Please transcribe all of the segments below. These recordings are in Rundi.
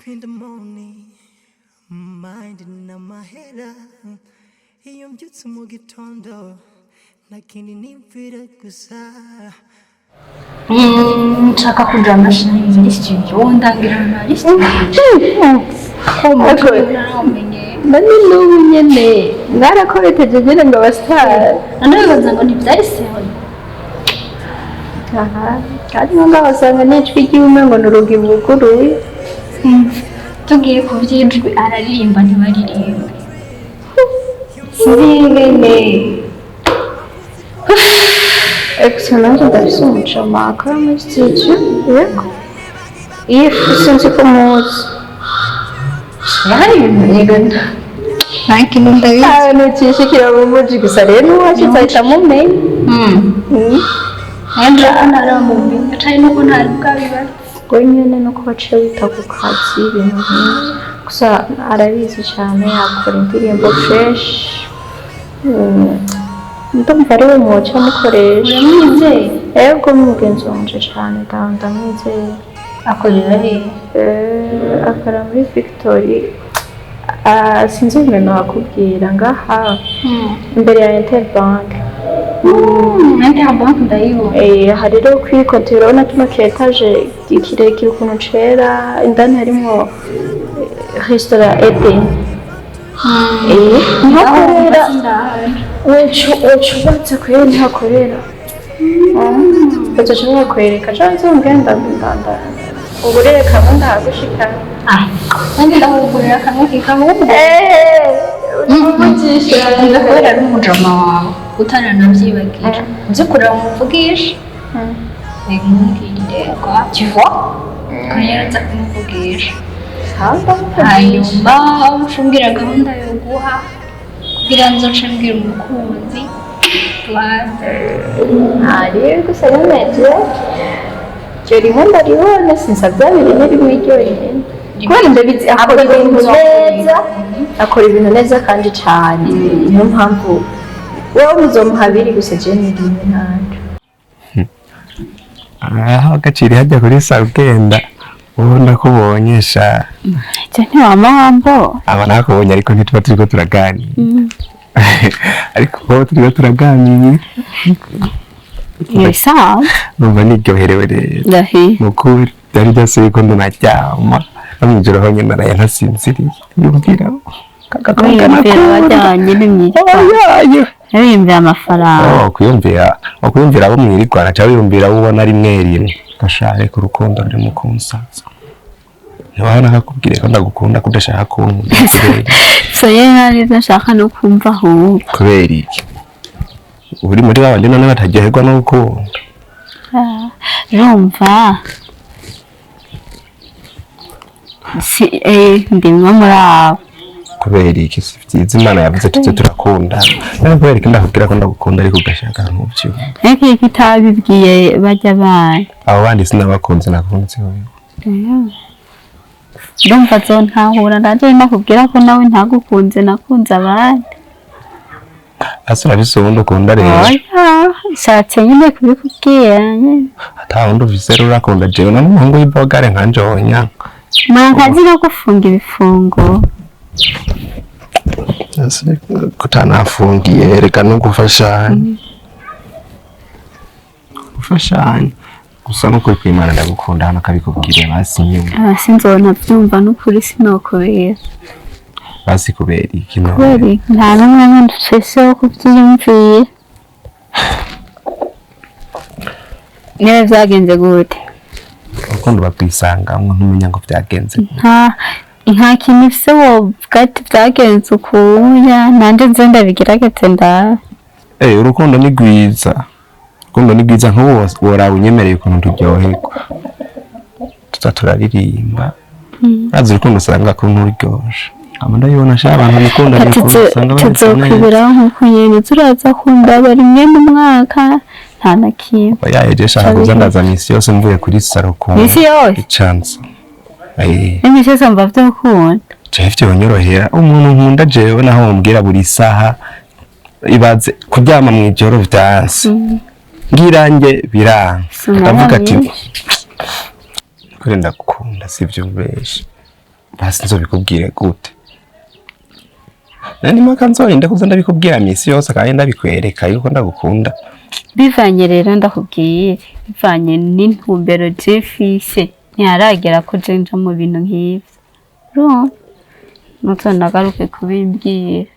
in the morning, mind n'amahera. Iyo mbyutse mu gitondo, nta kindi nimvira gusa. Nshaka kugura amashini muri studio, ndangira ahantu hari studio. Naramenye. None n'ubu nyene mwarakoreteje nyene ngo abasitari. None bibaza ngo ntibyari sewe? Aha kandi ngo ngaho usanga n'ijwi ry'umwe ngo ni urugi buguruye. Tugiye ku by'ijwi, araririmba ntibaririmbe, sinzi ingene. Gusa nanjye ndafise umucama akora muri studio, yego, if sinzi ko muzi. Hari ibintu Yego. Nta kintu ndabizi. Ahantu ukishikira mu muji gusa rero n'uwashitse ahita amumenya. Wenda ko ntaramumenya cyane nuko ntari bwabibaze. Ubwo nyene nuko baciye wita ku kazi, ibintu nk'ivyo. Gusa arabizi cyane, akora indirimbo fresh. Ndumva ari we mwoca mukoresha. Uramwizeye? Ego, n'umugenzi wanje cane, ndamwizeye. Akorera hehe? Akora muri Victory. Ah, sinzi ibintu nakubwira ngaha imbere ya Interbank. Interbank ndayibona. Hari rero kuri kote urabona kino ka étage kirekire ukuntu cera, indani harimwo restaurant Eden. Niho akorera. Woca ubatse kweri, niho akorera. Bazoca bakwereka canke nzongenda ndanda ugurire kamwe ndahagushikana. Nanjye ndamugurira kamwe kikahubwo. Umuvugisha. Kubera ari umujama wawe utaranabyibagira, uzi kureba umuvugisha, nkumubwirire kwa tu vois ko rero nza kumuvugisha, hanyuma ucumbwira gahunda yo guha kugira nzoce mbwira umukunzi tubanze. Hari gusa nyene je iryo rimwe ndaribona, sinsabye abiri, ni rimwe ryonyene kubera ndabizi akora ibintu neza, akora ibintu neza kandi cane. Niyo mpamvu wowe muzomuha abiri gusa, je ni rimwe ntaco. Aho agaciro hajya kuri saro ugenda ubona ko ubonye sha. Icyo ntiwama wambo. Aba nakubonye, ariko ntituba turiko turaganira, ariko ubu turiko turaganira. Ni sawa. Numva niryoherewe rero. Ndahiye. Mukuri byari byasubiye ko ndanaryama no mw'ijoro honyine naraye ntasinziriye, yumvira kagakobwa. Wiyumvira wajyanye n'imyitwarire. Oyaye. Wiyumvira amafaranga. Oh, kwiyumvira, kwiyumvira abo mwirirwana cyangwa wiyumvira abo ubona rimwe rimwe gashare ku rukundo ruri mu kunsaza, ntiwabona kakubwire ko ndagukunda, ko udashaka kunkunda, kubera iki? So yewe nta n'ibyo nshaka no kumva ahubwo. Kubera iki? Uri muri babandi none bataryoherwa no gukunda? Urumva si ndimwe muri abo. Kubera iki? Si byiza? Imana yavuze tuze turakundana. None kubera iki ndakubwira ko ndagukunda ariko ugashaka ntubyumve? Ariko iyo utabibwiye bajya bana. Abo bandi sinabakunze, nakunze wewe. Ndumva zontahura nanjye nakubwira ko nawe ntagukunze, nakunze abandi. Ase urabise uwundi ukunda rero? Oya, nshatse nyine kubikubwira nyine. Ata wundi ufise rero, urakunda jewe? None umuhungu w'ibogare nkanje wonya? Ntazi no gufunga ibifungo. Ese kutanafungiye, reka no gufashanya, gufashanya gusa n'ukuri kw'Imana ndagukunda, hano akabikubwira basi nyuma. Ah, sinzona byumva n'ukuri, sinokubera. Basi kubera iki none? Kubera iki? Nta n'umwanya mfise wo kuvyiyumvira. Niba vyagenze gute? Urukundo bakwisangamwo, ntumenya ngo vyagenze gute. Nta kintu ufise wovuga ati vyagenze ukuya, nanje nze ndabigerageze ndabe. Urukundo ni rwiza, urukundo ni rwiza. Nk'ubu woraba unyemereye ukuntu turyoherwa, tuza turaririmba. Urazi urukundo usanga ko nturyoshe, aba ndabibona sha, abantu bikunda usanga bameze neza. Tuzokwiberaho nkuko nyene turaza kundaba rimwe mu mwaka, nta na kimwe. Oya, eje shaka kuza ndaza misi yose mvuye kuri saro ku Misi yose? Chance. N'imisi yose mva vyokunda. Jewe vyonyorohera umuntu nkunda jewe, naho mumbwira buri saha. Ibaze kuryama mw'ijoro vyanse, ngirange biranga, ndavuga ati Sinarabishe. kuri ndagukunda, sivyo ubeshe. Basi nzobikubwire gute? Nani mpaka nzorinda kuza ndabikubwira misi yose kandi ndabikwereka yuko ndagukunda? Bivanye rero, ndakubwiye, bivanye n'intumbero jefise, ntiharagera ko je nja mu bintu nk'ivyo. Urumva, ntuzonagaruke kubimbwira.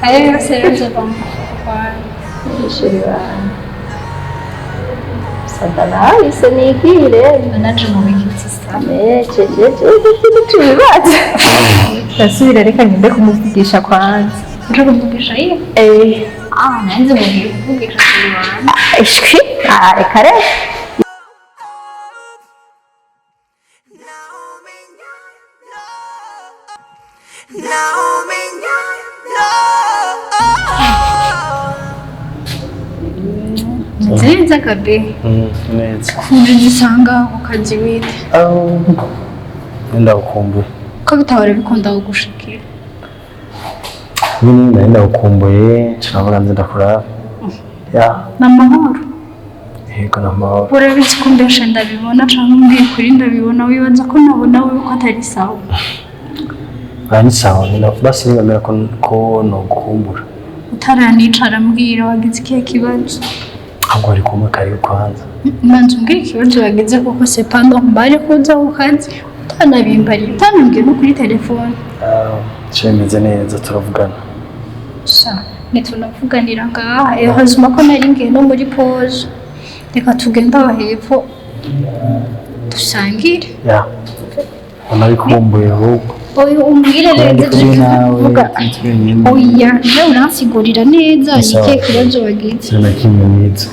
Ayo yose rero nzova mu mufuko wawe. Chéri wanjye, santa nahise nigire. Nanaje mu bikitsi sa. Tubibaza ndasubira, reka ngende kumuvugisha kwanza. Uje kuvugisha yiwe? Eh. Ah, nanze mugiye kuvugisha chéri wawe. Ishwi. Ah, reka reka. Nziza kabe. Neza. Kuje gisanga ku kazi wite. Ndagukumbuye. Ko bitahora bikunda kugushikira. Nyine nari ndagukumbuye, turavuga nze ndakuraba ya. Ni amahoro? Yego, ni amahoro. Urabizi ko mbeshe ndabibona canke umbwiye kuri ndabibona, wibaza ko nabona wewe ko atari sawa? Aha ni sawa nyine, basi nibamera ko nogukumbura. Utaranicara mbwira, wagize ikihe kibazo? Ahubwo wari kumwe karibu kwanza. Manza umbwire ikibazo wagize, kuko c'est pas normal ko uza ku kazi utanabimbariye, utanambwiye no kuri telefone. Cemeze neza, turavugana. Sha, ntitunavuganira ngaha, heureusement ko nari ngiye no muri pause. Reka tugende aho hepfo dusangire. Ya, unabikumbuye ahubwo. Oya, umbwire Kuba ndi neza. kumwe nawe Tuvuga. turi twenyine. Oya, nawe uransigurira neza ni Sawa. ikihe kibazo wagize. Nta na kimwe mwiza,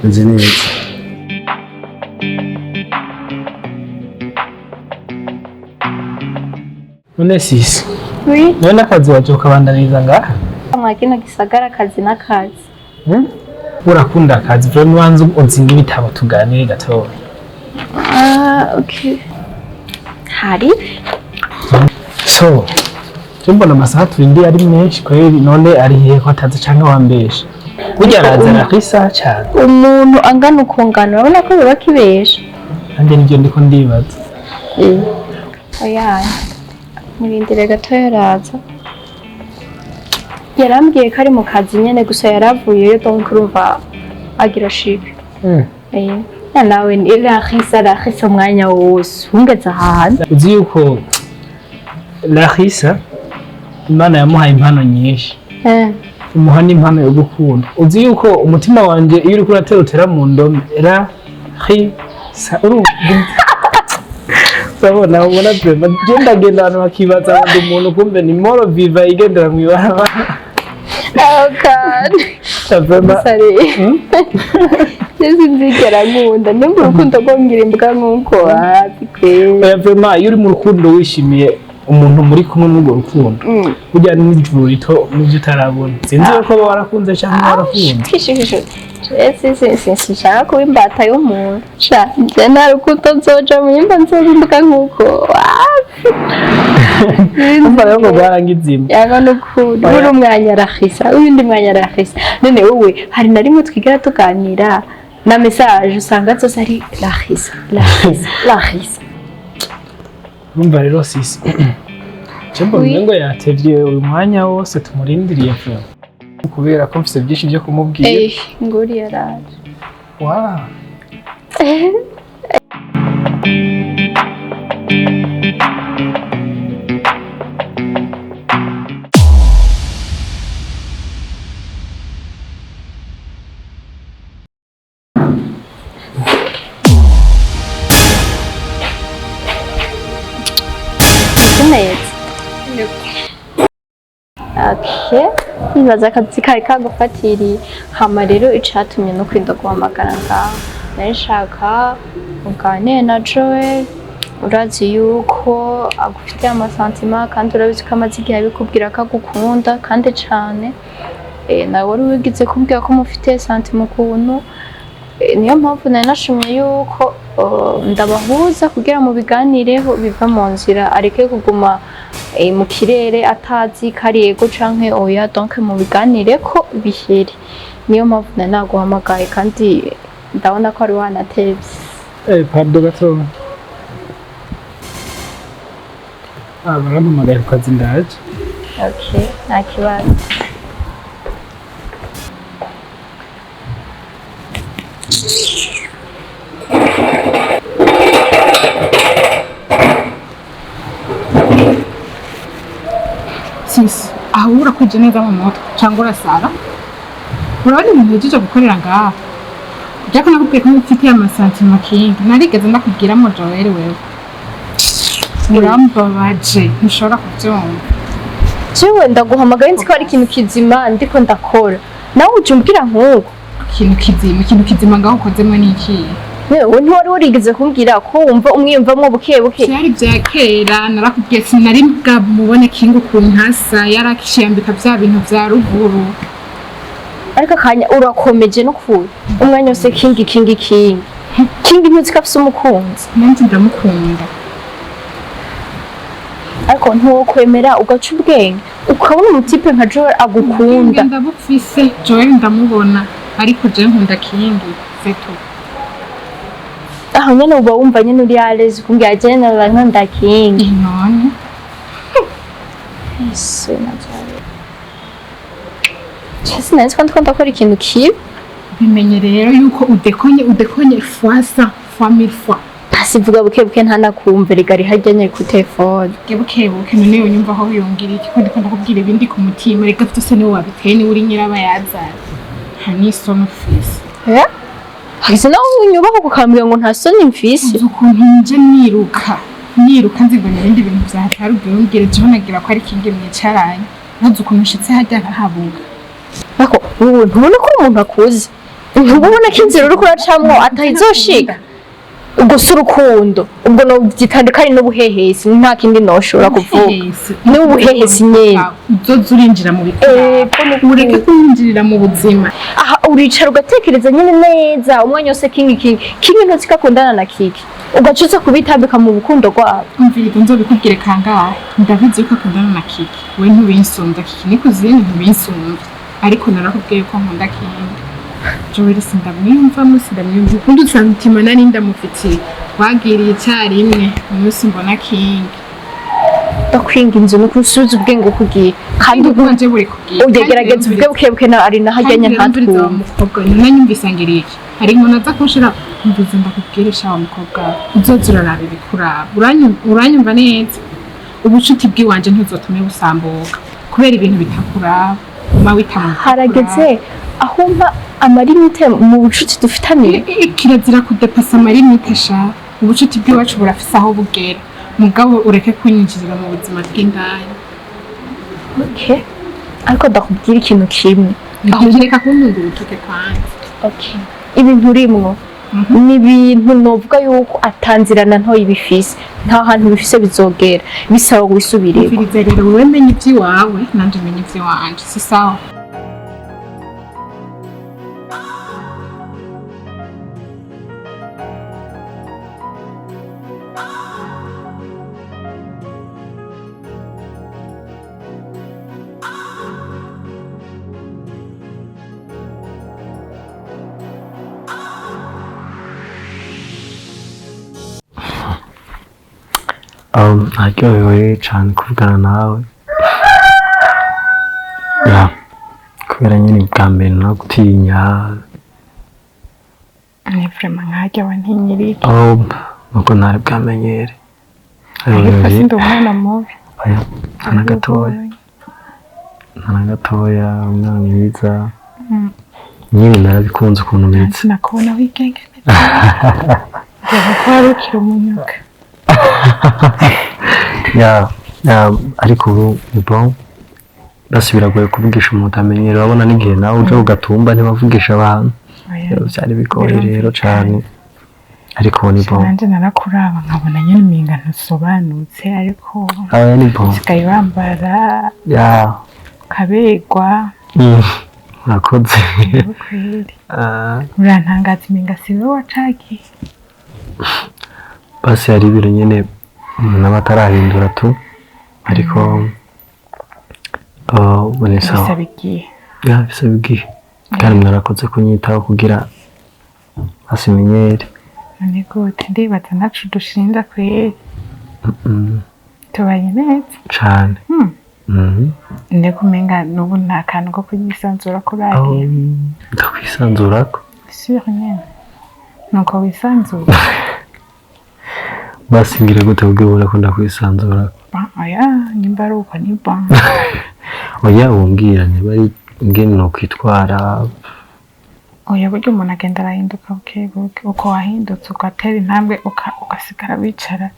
meze neza. None sisi, Oui. none akazi waje ukabandaniriza ngaha? Mwa kino gisagara akazi n'akazi. Hmm? Urakunda akazi vraiment. Ubanza unzinga ibitabo tuganire gatoya. Ah, okay, hari. So je mbona amasaha turindiye ari menshi kweri. None ari hehe ko atazi canke wambesha? Burya arazana kw'isaha cane. Umuntu angana ukungana, urabona ko biba kibesha. Nanjye nivyo ndiko ndibaza. Oya, murindire gatoya araza. Yarambwiye ko ari mu kazi nyene, gusa yaravuyeyo, donc urumva agira shike. Eh, na nawe ni Larissa, Larissa umwanya wose ungeze ahantu. Uzi yuko Larissa Imana yamuhaye impano nyinshi, imuha n'impano yo gukunda. Uzi yuko umutima wanje iyo uriko uratera utera mu ndome ra hi sa, urumva, urabona, ubona vraiment je ndagenda ahantu bakibaza ngo ndi umuntu, kumbe ni moro viva igendera mw'ibarabara. Oh God. Vraiment. Sare. Sinzigera nkunda nimba urukundo rwongera imbwa nk'uko wapi kweri. Oya, vraiment iyo uri mu rukundo wishimiye umuntu muri kumwe muri urwo rukundo, burya n'ijuru rito n'ibyo utarabona, sinzi yuko uba warakunze cyangwa warakunze. Sinshaka kuba imbata y'umuntu. Sha, njye nta rukundo nzoja mu yimba nzoba imbwa nk'uko wapi. Umva rero ngo rwarangizima. Yanga nukuri buri umwanya arahisa, uwundi mwanya arahisa. None wowe hari na rimwe twigera tuganira na message usanga zose ari Larissa, Larissa, Larissa? Urumva rero sisi, je mbona umengo yatevye uyu mwanya wose tumurindiriye vraiment, kubera ko mfise byinshi byo kumubwira. Eh, nguri yaraje. Wow. Neza. Okay. Nibaza akazi kari kagufatiriye. Hama rero icatumye no kwirinda guhamagara ngaho, nari nshaka uganire na Joel. Urazi yuko agufitiye amasantima, kandi urabizi ko amaze igihe abikubwira ko agukunda kandi cane. Nawe wari wigize kumbwira ko mufitiye santima ukuntu. Niyo mpamvu nari nashimye yuko ndabahuza kugira mu biganireho biva mu nzira, areke kuguma mu kirere atazi ko ari yego canke oya. Donc mu biganire ko bihere. Niyo mpamvu nari naguhamagaye, kandi ndabona ko ari wanatevye. Eh, pardon gato. Ah, barampamagaye ku kazi, ndaje. Okay, nta kibazo. Sisi aho urakwije neza mu mutwe cyangwa urasara? Urabona ibintu uhejeje gukorera ngaha? Byako nakubwiye ko mfitiye amasantima kingi, narigeze ndakubwiramo. Joel, wewe urambabaje, ntushobora kubyumva. Jewe ndaguhamagaye nzi ko hari ikintu kizima ndiko ndakora, nawe uje umbwira nk'uko. Ikintu kizima, ikintu kizima ngaho ukozemwe ni ikihe? Yewe, ntiwari warigeze kumbwira ko wumva umwiyumvamwo buke buke? Byari bya kera, narakubwiye, sinari bwamubone kingi ukuntu asa, yarakishiyambika bya bintu bya ruguru. Ariko akanya urakomeje no kure umwanya wose Kingi, Kingi, Kingi, Kingi. Ntuzi ko afise umukunzi? Nanjye ndamukunda. Ariko ntiwokwemera ugaca ubwenge ukabona umutipe nka Joel agukunda? Ubwenge ndabufise, Joel ndamubona, ariko je nkunda Kingi setu. Aho nyene uba wumva nyene uri à l'aise kumbwira je naba nkunda Kingi? None? Ese Nazareth, je sinari ko ndiko ndakora ikintu kibi. Bimenye rero yuko udekonye, udekonye fois 100 fois 1000 fois. Ntasivuga buke buke, ntanakumva rega, ari harya nyene ku telefone. Buke buke none yonyumva aho yongera iki, ko ndiko ndakubwira ibindi ku mutima? Reka vyose niwe wabiteye, niwe uri nyirabayazana, nta n'isoni ufise. Eh? Hageze nawe unyubaho ukambwira ngo nta soni mfise? Uzi ukuntu nje niruka niruka, nzi ngo ni ibindi bintu vyahatari, ubwira umbwire jewe nagira ko ari Kingi mwicaranye, ntuzi ukuntu nshitse harya nkahabuga. Ariko ubu ntubona ko uri umuntu akuze? Ntubona ko inzira uriko uracamwo atayizoshika? Ubwo si urukundo, ubwo novyitandukanye n'ubuhehesi, nta kindi noshobora kuvuga. Ni ubuhehesi nyene. Uzoza urinjira mu bikorwa, ureke kuwinjirira mu buzima. Aha uricara ugatekereza nyine neza, umwanya wose Kingi, Kingi, Kingi. Ntuzi ko akundana na Kiki, ugaca uza kubitambika mu rukundo rwabo. Umviriza, nzobikubwire kangahe? Ndabizi yuko akundana na Kiki, we ntubinsumvya. Kiki ni kuzini, ntubinsumvya, ariko narakubwiye ko nkunda Kingi. Joel sindamwiyumvamo, sindamwiyumva ukundi usantima nari ndamufitiye, twagiriye icyarimwe umunsi mbona Kingi. Ndakwinga inzu nuko usubiza ubwenge ukugiye kandi. Ubwanje buri kugiye. Ugerageza uvuge buke buke na ari nahajyanye ntatwumve. Mukobwa, nanyumvise ngira iki, hari inkoni aza kunshira. Mvuze ndakubwire sha wa mukobwa, uzoza uraraba ibikuraba. Uranyumva neza? Ubucuti bw'iwanje ntuzotume busambuka kubera ibintu bitakuraba, uma wita mu bitakuraba. Harageze aho mpa amalimite mu bucuti dufitaniye. Kirazira kudepasa amalimite sha, ubucuti bw'iwacu burafise aho bugera, mugabo ureke kunyinjirira mu buzima bw'indani. Okay. Ariko ndakubwira ikintu kimwe. Reka kuntunga urutoke kwanza. Okay. Ibintu urimwo ni ibintu novuga yuko atanzirana ntoyi bifise, nta hantu bifise bizogera, bisaba wisubireko. Umviriza rero, wowe menya iby'iwawe, nanje menya iby'iwanje, si sawa? Naryohewe cyane kuvugana nawe ya, kubera nyine bwa mbere nagutinya. Ni vraiment nkajya wantinyirike? Nuko ntari bwamenyere. Ariko sindi umwana mubi. Oya, nta na gatoya, nta na gatoya, umwana mwiza nyine, narabikunze ukuntu umeze. Sinakubona wigenge neza ko wari ukiri umunyuka. Ya, ariko ubu ni bon. Basi biragoye kuvugisha umuntu utamenyereye, urabona n'igihe nawe uja ugatumba ntibavugisha abantu. Rero byari bigoye rero cyane, ariko ubu ni bon. Nanjye narakuraba nkabona nyine umenga ntusobanutse, ariko Aya ni bon. usigaye wambara ukaberwa. Murakoze. Kweli. Ah, urantangaza, umenga si wowe wacagiye. Basi hari ibintu nyine umuntu aba atarahindura tu, ariko ubu ni sawa. Bisaba igihe. Ya, bisaba igihe, kandi mwarakoze kunyitaho kugira asimenyere. None gute, ndibaza ntacu dushinja kweri. Tubanye neza. Cane. Ndikumenga n'ubu nta kantu ko kunyisanzura ko uragira. Ndakwisanzurako. Sûr nyene. Nuko wisanzura. Basi ngira gute kugira ubone ko ndakwisanzurako? Bon, oya, nimba ari uko ni bon. Oya, wombwira niba ari ingene nokwitwara. Oya, burya umuntu agenda arahinduka buke buke. Uko wahindutse ugatera intambwe ugasigara wicara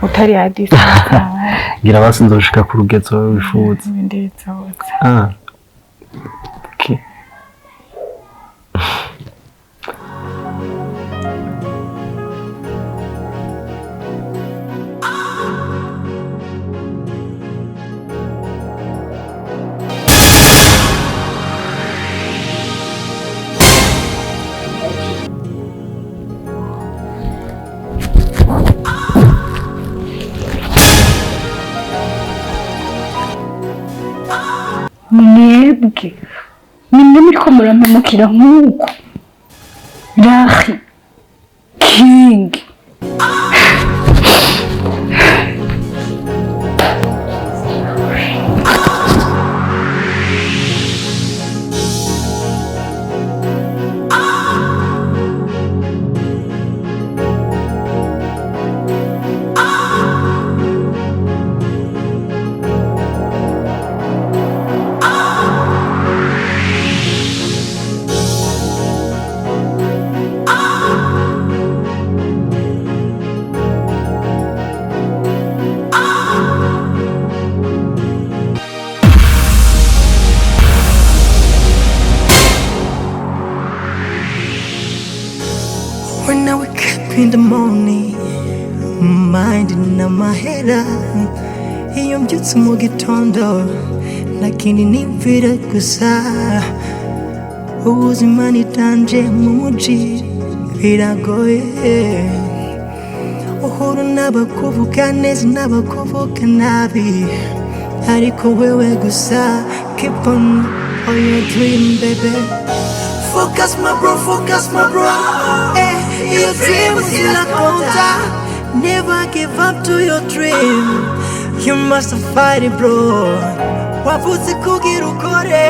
utari hadisi. Ngira basi nzoshika ku rugezo wewe wifuza. Ibindi bizoza. Ah. Okay. Mwebwe nimwe muriko murampemukira nk'uko Rahi King. When I wake up in the morning, mind n'amahera. Iyo mbyutse mu gitondo, nta kindi nibwira gusa. Ubuzima ni danger mu muji biragoye. Uhura n'abakuvuga neza n'abakuvuga nabi, ariko wewe gusa keep on on your dream, baby. Focus my bro, focus my bro. Eh, your dream is la. Never give up to your dream. You must fight it, bro. Wavutse kugira ukore,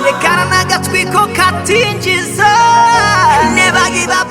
rekana n'agatwiko katinjiza. Never give up.